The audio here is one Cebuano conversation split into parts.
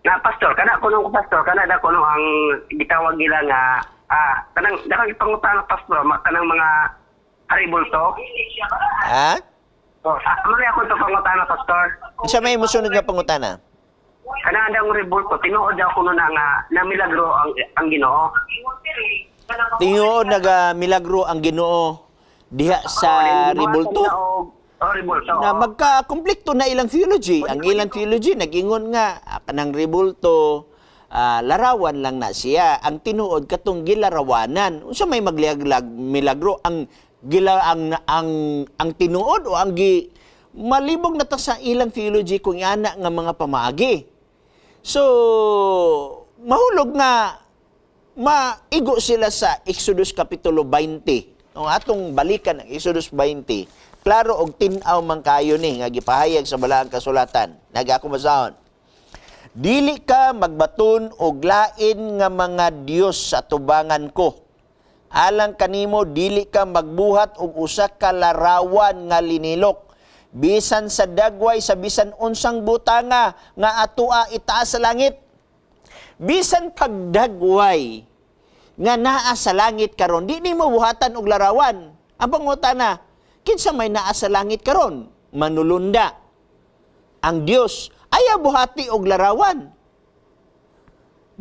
Na pastor, kana kuno ko, pastor, kana da kuno ang gitawag nila nga kanang dakang ipangutana, pastor, kanang mga haribulto. Ha? Oh, mali ako to pangutana, pastor. Unsa may musunod nga pangutana? Kana ang rebulto, tinuod daw kuno na nga na milagro ang Ginoo. Tinuod naga milagro ang Ginoo diha sa rebulto. Oh, rebulto. Na magka-konflikto na ilang theology. Ang ilang theology nag-ingon nga kanang rebulto, larawan lang na siya. Ang tinuod katong gilarawanan. Unsa may magliaglag milagro, ang gila ang tinuod o ang gi malibog na ta sa ilang theology kung ana nga mga pamaagi. So mahulog nga maigo sila sa Exodus Kapitulo 20. Ang atong balikan ang Exodus 20, klaro og tin-aw man kayo ni nga gipahayag sa balaang kasulatan. Naga ako masahon. "Dili ka magbaton og lain nga mga Dios sa tubangan ko. Alang kanimo, dili ka magbuhat og usa ka larawan nga linilok bisan sa dagway sa bisan unsang butanga nga atoa itaas sa langit." Bisan pagdagway nga naa sa langit karon, di nimo buhatan og larawan. Ang pangutana, kinsa may naa sa langit karon? Manulunda. Ang Dios ayaw buhati og larawan.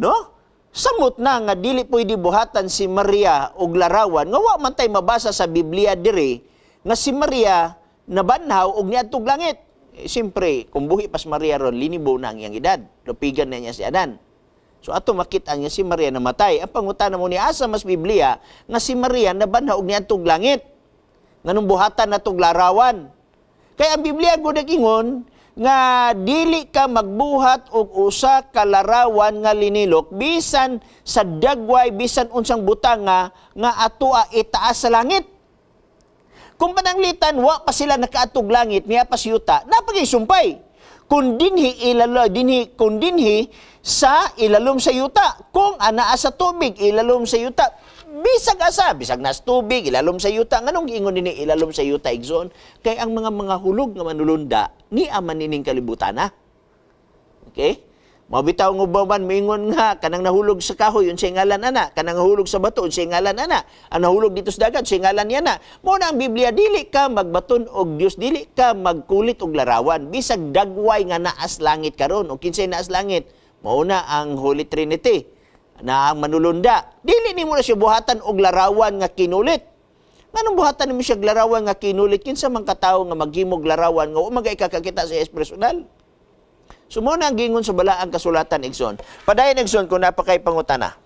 No? Samot na nga dili pwede buhatan si Maria og larawan nga wa man tay mabasa sa Biblia diri nga si Maria nabanhaw og niadtog langit. Eh, siyempre, kung buhi pas Maria ron, linibo na ang iyang edad. Lupigan na niya si Adan. So ato makita niya si Maria namatay. Ang pangutana mo ni asa mas Biblia nga si Maria nabanhaw og niadtog langit? Nganong buhatan na tog larawan? Kaya ang Biblia gud ingon nga dili ka magbuhat og usa ka larawan nga linilok bisan sa dagway, bisan unsang butang nga atoa itaas sa langit. Kung pananglitan wa pa sila nakaatog langit, niya pa sa yuta, napagay sumpay. Kung dinhi ilalo dinhi, kung dinhi sa ilalom sa yuta, kung anaa sa tubig, ilalom sa yuta, bisag asa, bisag nas tubig, ilalom sa yuta. Nganong giingon dinhi ilalom sa yuta, igsoon? Kay ang mga hulog nga manulunda ni aman nining kalibutan na. Okay? Mao bitaw nga uban moingon nga kanang nahulog sa kahoy, unsay ngalan ana, kanang nahulog sa bato, unsay ngalan ana, ang nahulog dito sa dagat, unsay ngalan niya na. Mao na ang Biblia, dili ka magbaton og Dios, dili ka magkulit og larawan bisag dagway nga naas langit karon. O kinsay naas langit? Mao na ang Holy Trinity na ang manulunda. Dili nimo na siya buhatan og larawan nga kinulit. Nganong buhatan nimo siya og larawan nga kinulit? Kinsa man katawo nga maghimog larawan nga wa man kakita sa personal? So mo na ang gingon sa balaang kasulatan, igsoon. Padayon, igsoon, kung naa pa kay pangutana.